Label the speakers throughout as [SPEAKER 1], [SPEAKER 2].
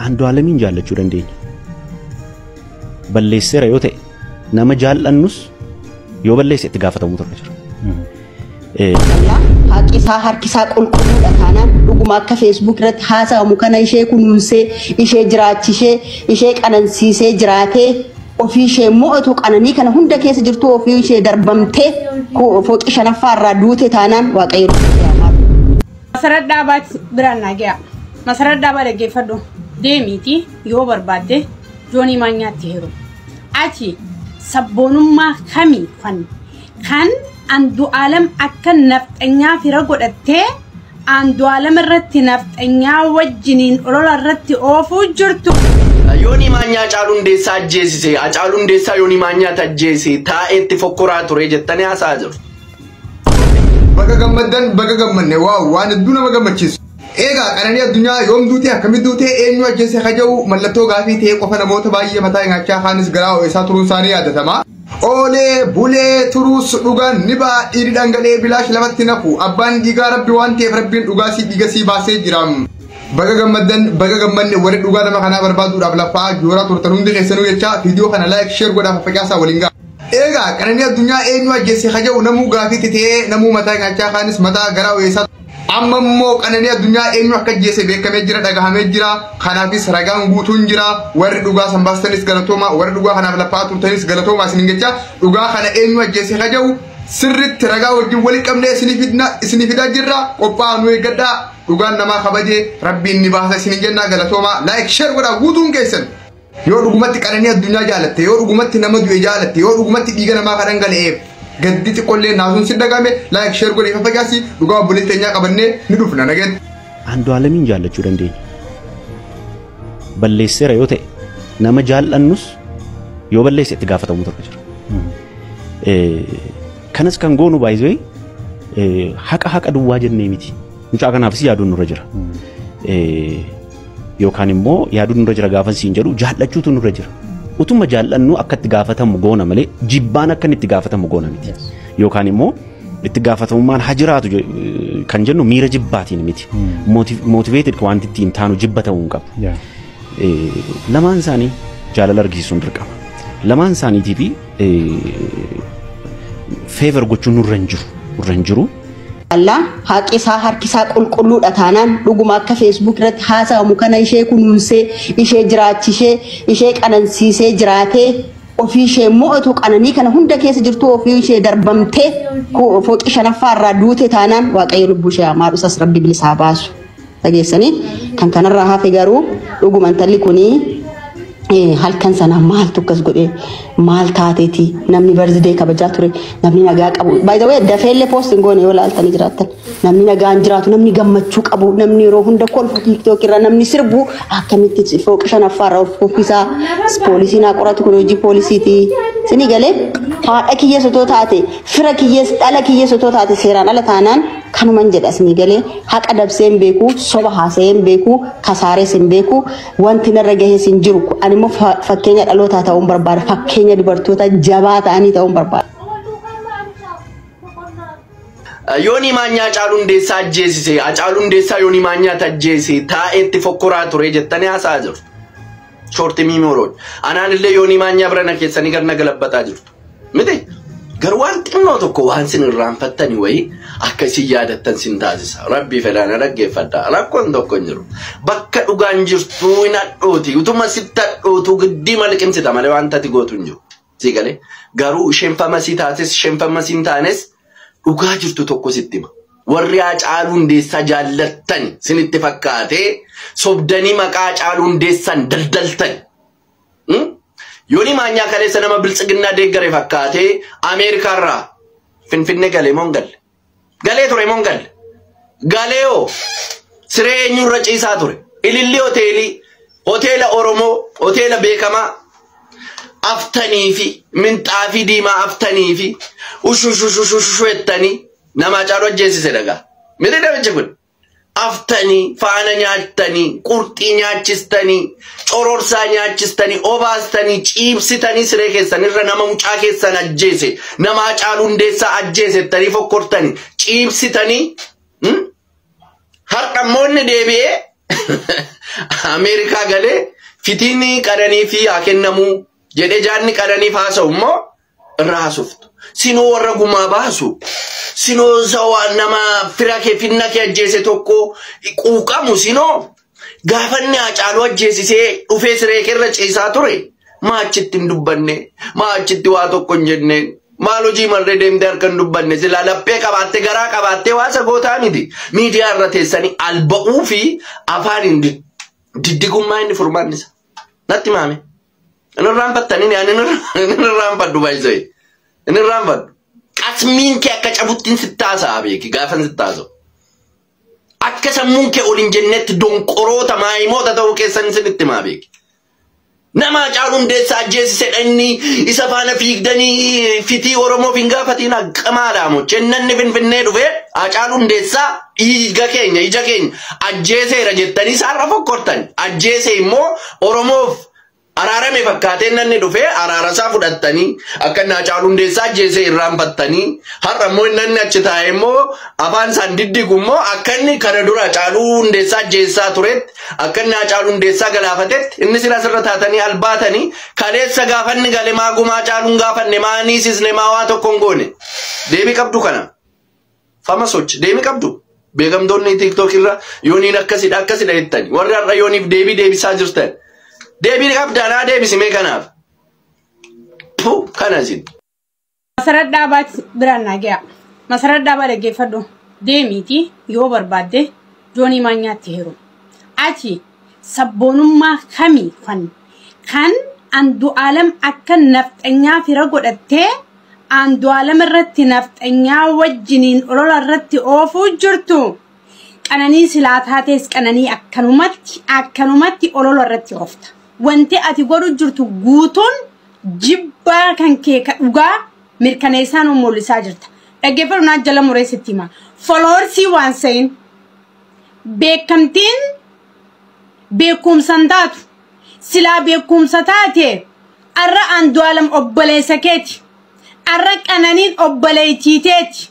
[SPEAKER 1] Andu'aalemiin jaallachuu dandeenya. Balleesseera yoo ta'e nama jaallannus yoo balleesse itti gaafatamuu irra jira.
[SPEAKER 2] Haqi isaa harki isaa qulqulluudha taanaan dhuguma akka Facebook irratti haasa'amu kana ishee kunuunsee ishee jiraachishee ishee qanansiisee jiraatee ofii ishee mo'atu qananii kana hunda keessa jirtu ofii ishee darbamtee fooqii shanaffaa irraa duute taanaan waaqayyo.
[SPEAKER 3] Masarat Dhaabaatti biraan naa ga'a. Masarat Dhaabaa dhaggeeffadhu. Deemiiti yoo barbaadde Joonii Maanyaatti heeru. Ati sabboonummaa kamii kan Andu'aalam akka nafxanyaa fira godhattee Andu'aalam irratti nafxanyaa wajjiniin olola irratti oofuu jirtu.
[SPEAKER 4] Yoonii Maanyaa Hacaaluu Hundeessaa ajjeesise, Hacaaluu Hundeessaa Yoonii Maanyaatti ajjeese, taa'eetti fokkoraa ture jettanii haasa'aa jirtu.
[SPEAKER 5] Baga gammaddan baga gammanne waaw waan hedduu nama gammachiisu. Egaa qananii addunyaa yoom duutee akkamitti duutee eenyu ajjeese haja'u mallattoo gaafii ta'ee qofa namoota baay'ee mataa nyaachaa kaanis garaa ho'isaa turuun isaanii yaadatama. Oolee bulee turuus dhugaan ni ba'a dhiirri dhangala'ee bilaash lafatti nafu abbaan dhiigaa rabbi waan ta'eef rabbiin dhugaasii dhiigasii baasee jira. Baga gammaddan baga gammanne warri dhugaa nama kanaa barbaaduudhaaf lafaa jooraa turtan hundi keessanuu jecha viidiyoo kana like share godhaa faffacaasaa waliin ga'a. Egaa qananii addunyaa eenyu ajjeese haja'u namuu gaafii ta'ee namuu mataa nyaachaa kaanis mataa garaa ho'isaa. Amma immoo qananii addunyaa eenyu akka ajjeese beekamee jira dhagahamee jira kanaafis ragaan guutuun jira warri dhugaa san baastanis galatooma warri dhugaa kanaaf lafaa turtanis galatooma isiniin jecha dhugaa kana eenyu ajjeese haja'u sirritti ragaa wajjin waliin qabnee isinii fidaa jirra qophaa'aa nu eeggadhaa dhugaan namaa kabajee rabbiin ni baasa isiniin jennaa galatooma like share godhaa guutuun keessan. Yoo dhugumatti qananii addunyaa jaalatte yoo dhugumatti nama du'e jaalatte yoo dhugumatti dhiiga namaa kan dhangala'eef gaddi xiqqoollee naasuun si dhagame like share godhee faffacaasi dhugaa obboleettii teenyaa qabannee ni dhufna nageetti.
[SPEAKER 1] Andu'aalemiin jaallachuu dandeenya. Balleesseera yoo ta'e nama jaallannus yoo balleesse itti gaafatamuu irra jira. Kanas kan goonu baay'ee haqa haqa duwwaa jennee miti. Mucaa kanaafis yaaduun nurra jira. Yookaan immoo yaaduun nurra jira gaafa siin jedhu jaallachuutu nurra jira. Utuma jaallannu akka itti gaafatamu goona malee jibbaan akka inni itti gaafatamu goona miti. Yookaan immoo itti gaafatamummaan haa jiraatu kan jennu miira jibbaatiin miti. Motivated wanti ittiin taanu jibba ta'uu hin qabu. Lamaan isaanii jaalala argisiisuun dirqama. Lamaan isaaniitii fi favor gochuun nurra hin jiru. Nurra hin jiru.
[SPEAKER 2] Allah haqi isaa harki isaa qulqulluudha taanaan dhuguma akka Facebook irratti haasa'amu kana ishee kunuunsee ishee jiraachishee ishee qanansiisee jiraatee ofii ishee mo'atu qananii kana hunda keessa jirtu ofii ishee darbamtee fooqii shanaffaa irraa duute taanaan waaqayyo lubbuu ishee haa maaru isas rabbi bilisaa baasu. Dhageessanii kan kanarraa hafe garuu dhuguma intalli kunii halkan sana maaltu akkas godhee maal taateeti namni birthday kabajaa ture namni nagaa qabu. By the way dafeellee post hin goone yoo laaltanii jiraattan namni nagaan jiraatu namni gammachuu qabu namni yeroo hunda kolfu TikTok irra namni sirbu akkamitti fooqi shanaffaa irraa of kuffisaa poolisiin haa qoratu kun hojii poolisiiti. Isinii galee haadha kiyyees otoo taate fira kiyyees dhala kiyyees otoo taate seeraan ala taanaan kanuman jedha isinii galee haqa dabsee hin beeku soba haasa'ee hin beeku kasaarees hin beeku wanti narra gahees hin jiru ani immoo fakkeenya dhalootaa ta'uun barbaada fakkeenya dubartoota jabaa ta'anii ta'uun barbaada.
[SPEAKER 4] Yoonii Maanyaa Hacaaluu Hundeessaa ajjeesise, Hacaaluu Hundeessaa Yoonii Maanyaatti ajjeese, taa'eetti fokkoraa ture jettanii haasa'aa jirtu. Short memory. Anaan illee Yoonii Maanyaa bira na keessanii gara na galabbataa jirtu. Miti? Garuu waan xinnoo tokko waan sin irraanfattanii wayii akka isin yaadattan sin taasisa. Rabbii fedhaan dhaggeeffadha. Rakkoon tokko hin jiru. Bakka dhugaan jirtu hin hadhooti. Utuma sitti hadhootu giddii maliqimsita malee wanta ati gootu hin jiru. Si galee? Garuu isheen famasii taates isheen famasii hin taanes dhugaa jirtu tokko sitti hima. Warri Hacaaluu Hundeessaa jaallattan sinitti fakkaatee sobdanii maqaa Hacaaluu Hundeessaan daldaltan. Yoonii Maanyaa kaleessa nama biltsiginnaa deeggare fakkaatee Ameerikaarraa Finfinnee galee moo hin galle? Galee ture moo hin galle? Galee hoo siree eenyurra ciisaa ture? Ililli hoteelii, hoteela Oromoo, hoteela beekamaa aftanii fi minxaafii diimaa aftanii fi ushushushushu jettanii nama Hacaaluu ajjeesise dhagaa. Miti namichi kun? Aftanii, faana nyaattanii, qurxii nyaachistanii, cororsaa nyaachistanii, obaastanii, ciibsitanii siree keessanirra nama mucaa keessan ajjeese, nama Hacaaluu Hundeessaa ajjeese jettanii fokkortanii, ciibsitanii, har'a immoo inni deebi'ee Ameerikaa galee fitiin qananii fi haa kennamuu jedhee jaanni qananiif haasa'u immoo irraa haasoftu. Sinoo warra gumaa baasu. Sinoo nama fira kee finna kee ajjeese tokko quuqamu sinoo gaafanni Hacaaluu ajjeesisee dhufee siree keerra ciisaa ture. Maa achitti hin dubbanne, maa achitti waa tokko hin jenne, maal hojii marree deemtee harka hin dubbanne, silaa laphee qabaattee garaa qabaattee waa isa gootaa miti. Miidiyaa irra teessanii alba'uu fi afaan hin diddigummaa inni furmaanni isa. Natti maame. Inni irraanfattanii ani inni irraanfadhu baay'isee. Inni irraanfadhu. Qasmiin kee akka cabuttiin sitti haasa'a beeki gaafa sitti haasa'u. Akka sammuun kee ol hin jennetti donqoroota maayimoota ta'uu keessan isinitti himaa beeki. Nama Hacaaluu Hundeessaa ajjeesisedha inni isa faana fiigdanii fitii Oromoof hin gaafatiin haqqamaadha moo jennanni Finfinnee dhufee Hacaaluu Hundeessaa dhiiga keenya ija keenya ajjeeseera jettanii isaarra fokkortan ajjeese immoo Oromoof araarame fakkaatee namni dhufee araarasaa fudhattanii akka inni Hacaaluu Hundeessaa ajjeesee irraanfattanii har'a immoo namni achi taa'e immoo afaan isaan diddigu immoo akka inni kana dura Hacaaluu Hundeessaa ajjeessaa turetti akka inni Hacaaluu Hundeessaa galaafatetti inni sila asirra taatanii albaatanii kaleessa gaafanni gale maa gumaa Hacaaluun gaafanne maa niisisne maa waa tokko hin goone deebii qabdu kana famasochi deebii qabdu. Beekamtoonni TikTok irra yooniin akkasidha akkasidha jettani warri har'a yooniif deebii deebisaa jirtan. Deebii qabdaa naa deebisimee kanaaf. Pu kana isin.
[SPEAKER 3] Masarat Dhaabaatti biraan naa ga'a. Masarat Dhaabaa dhaggeeffadhu. Deemiiti yoo barbaadde Joonii Maanyaatti heeru. Ati sabboonummaa kamii kan Andu'aalam akka nafxanyaa fira godhattee Andu'aalam irratti nafxanyaa wajjiniin olola irratti oofuu jirtu. Qananii silaa taates qananii akkanumatti olola irratti oofta. Wanti ati godhu jirtu guutuun jibbaa kan kee ka dhugaa mirkaneessaan mul'isaa jirta. Dhaggeeffadhu naa jala mureessitti hima. Foloorsii waan sayin beekamtiin beekumsan taatu silaa beekumsa taate arra Andu'aalam obboleessa keeti. Arra qananiin obboleettii teeti.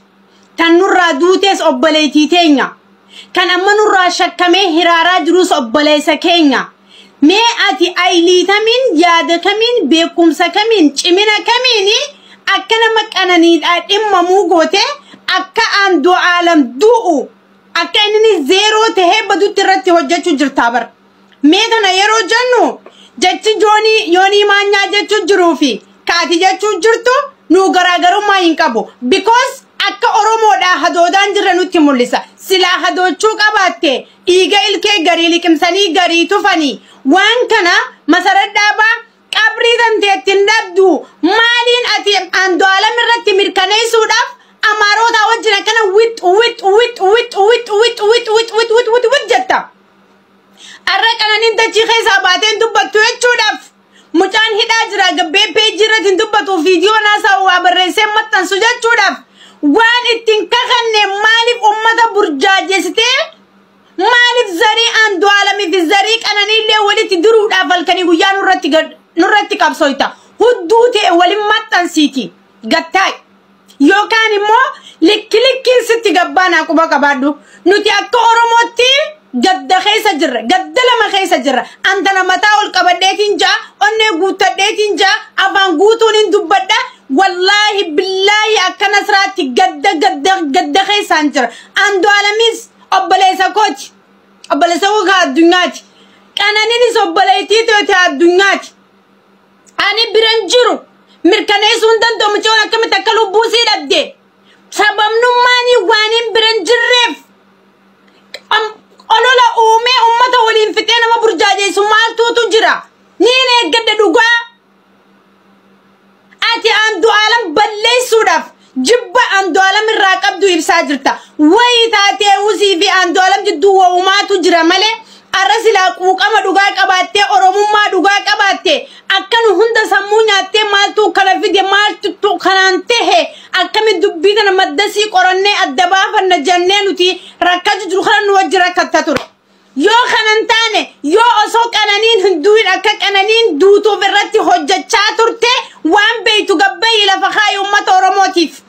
[SPEAKER 3] Tan nurraa duutees obboleettii teenya. Kan amma nurraa shakkamee hiraaraa jirus obboleessa keenya. Mee ati ayiliitamiin yaada kamiin beekumsa kamiin cimina kamiin akka nama qananiidhaa dhimmamuu goote akka Andu'aalam du'u akka inni zeeroo tahee badutti irratti hojjechuu jirtaa bara. Mee tana yeroo jennu jechi Joonii Maanyaa jechuu jiruu fi kaati jechuu jirtu nu garaagarummaa hin qabu. Because akka Oromoodhaa hadoodaan jirra nutti mul'isa. Silaa hadoochuu qabaatte dhiiga ilkee garii liqimsanii garii tufanii waan kana Masarat Dhaabaa qabrii dandeetti hin dhabdu maaliin ati Andu'aalam irratti mirkaneessuudhaaf Amaarota wajjin akkana wix wix wix wix wix wix wix wix wix wix wix wix jetta. Arra qananiin dachii keessaa baateen dubbattu jechuudhaaf mucaan hidhaa jira gabbee peejii irratti hin dubbatu viidiyoo naasaa waa barreessee maxxansu jechuudhaaf waan ittiin kakanne maaliif uummata burjaajesitee maaliif zarii Andu'aalamii fi zarii qananiillee walitti diruudhaaf halkanii guyyaa nurratti qabsooyta. Hudduu ta'e waliin maxxansiiti gattaay. Yookaan immoo likki likkiin sitti gabbaanaa quba qabaadhu. Nuti akka Oromootti gadda keessa jirra. Gadda lama keessa jirra. Antana mataa ol qabadheetiin ja'a, onnee guuttadheetiin ja'a, afaan guutuun hin dubbadha. Wallaahi billaahi akka Nasraatti gadda gadda gadda keessaan jira. Andu'aalamis obboleessa kooti. Obboleessa koo ka addunyaati. Qananiinis obboleettii to'ate addunyaati. Ani biran jiru. Mirkaneessuu hin danda'u mucaan akkamitti akka lubbuu sii dhabde. Sababnummaan waan hin biran jirreef olola uumee uummata waliin fixee nama burjaajessu maaltuutu jira. Niin eeggadha dhugaa. Ati Andu'aalam balleessuudhaaf jibba Andu'aalam irraa qabdu ibsaa jirta. Wayii taatee usii fi Andu'aalam jidduu wa'umaatu jira malee arra silaa quuqama dhugaa qabaattee Oromummaa dhugaa qabaattee akkan hunda sammuu nyaattee maaltu kana fide maaltu kanaan tahe akkami dubbii kana maddasii qorannee adda baafanna jennee nuti rakkatu jiru kana nu wajji rakkatta ture. Yoo kanan taane yoo osoo qananiin hin du'in akka qananiin duutuuf irratti hojjechaa turte waan beeytu gabbayyi lafa kaayi uummata Oromootiif.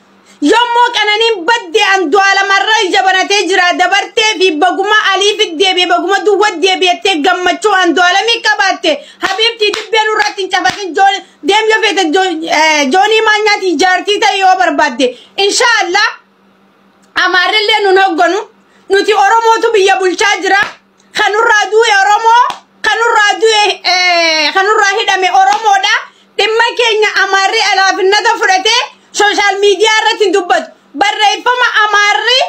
[SPEAKER 3] Yommuu Qananiin badde Andu'aalam irra ija banatee jira dabartee fi baguma Aliif deebi'e baguma duwwa deebi'ettee gammachuu Andu'aalamii qabaatte habiibtii dibbee nurratti hin cafatin deem yoo feete Joonii Maanyaati jaartii ta'e yoo barbaadde inshaallah Amaarrillee nun hogganu nuti Oromootu biyya bulchaa jira kanurraa du'e Oromoo kanurraa du'e kanurraa hidhame Oromoodha dhimma keenya Amaarri alaafinnata fudhatee social media irratti dubbatu barreeffama Amaarri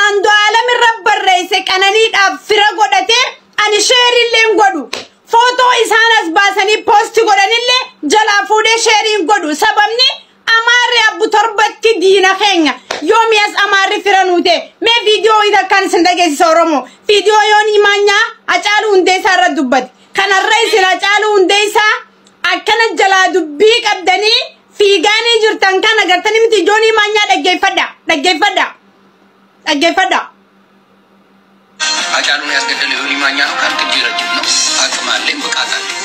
[SPEAKER 3] Andu'aalam irra barreesse Qananiidhaaf fira godhatee ani share illee hin godhu footoo isaan as baasanii post godhanillee jalaa fuudhee share hin godhu sababni Amaarri abbu torbatti diina keenya yoomi as Amaarri fira nuute mee viidiyoo ita kan isin dhageessisa Oromoo viidiyoo Yoonii Maanyaa Hacaaluu Hundeessaa irra dubbate kanarra isin Hacaaluu Hundeessaa akkana jalaa dubbii qabdanii fiigaanii jirtan kan agartanii miti Joonii Maanyaa dhaggeeffadha dhaggeeffadha dhaggeeffadha.
[SPEAKER 6] ሃጫሉን ያስገደለው ዮኒ ማኛ ነው ካልክ እጅ ረጅም ነው። አቅም አለኝ፣ ብቃት አለኝ።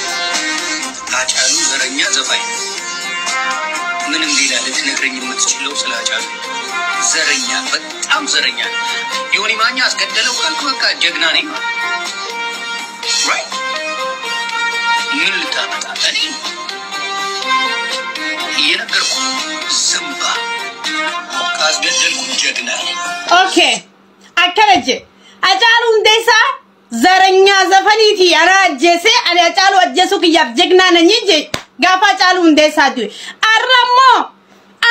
[SPEAKER 6] ሃጫሉ ዘረኛ ዘፋኝ ነው። ምንም ሌላ ልትነግረኝ የምትችለው ስለ ሃጫሉ ዘረኛ፣ በጣም ዘረኛ ነው። ዮኒ ማኛ አስገደለው ካልክ በቃ ጀግና ነኝ ማለት right። ምን ልታመጣ እኔ እየነገርኩህ ዝምባ ካስገደልኩ ጀግና ነኝ።
[SPEAKER 3] Okay. Akkana je. Hacaaluu Hundeessaa zaranyaa zafaniiti ana ajjeese ani Hacaaluu ajjeesuu kiyyaaf jegnaa nan je gaafa Hacaaluu Hundeessaa du'e. Arra immoo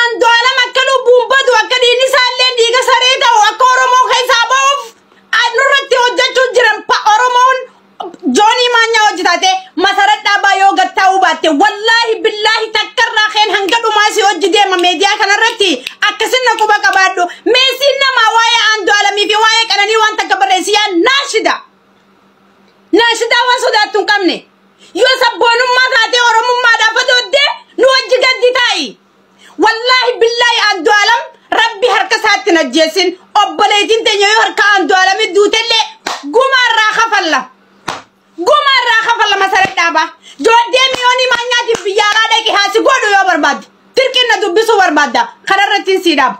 [SPEAKER 3] Andu'aalam akka lubbuun badu akka dhiigni isaallee dhiiga saree ta'u akka Oromoo keessaa ba'uuf nurratti hojjechuu jiran Oromoon Joonii Maanyaa hojjetate Masarat Dhaabaa yoo gattaa'uu baatte wallaahi billaahi takkarraa keen hanga dhumaa si hojii deema meediyaa kanarratti akkasin na quba qabaadhu meesiin namaa waa'ee Andu'aalamii fi waa'ee Qananii waan takka barreessi yaa naashida naashidaa waan sodaattu hin qabne yoo sabboonummaa taatee Oromummaadhaaf odooddee nu wajji gaddi taa'i wallaahi billaahi Andu'aalam rabbi harka isaatti hin ajjeesin obboleettiin teenya yoo harka Andu'aalamii duutellee gumaarraa kafalla. Gumaarraa kafalla Masarat Dhaabaa. Jooddee miyoonii maanyaatiif biyya alaa dhaqi haasi godhu yoo barbaadde. Dirqina dubbisuu barbaadda. Kanarratti hin sii dhaaba.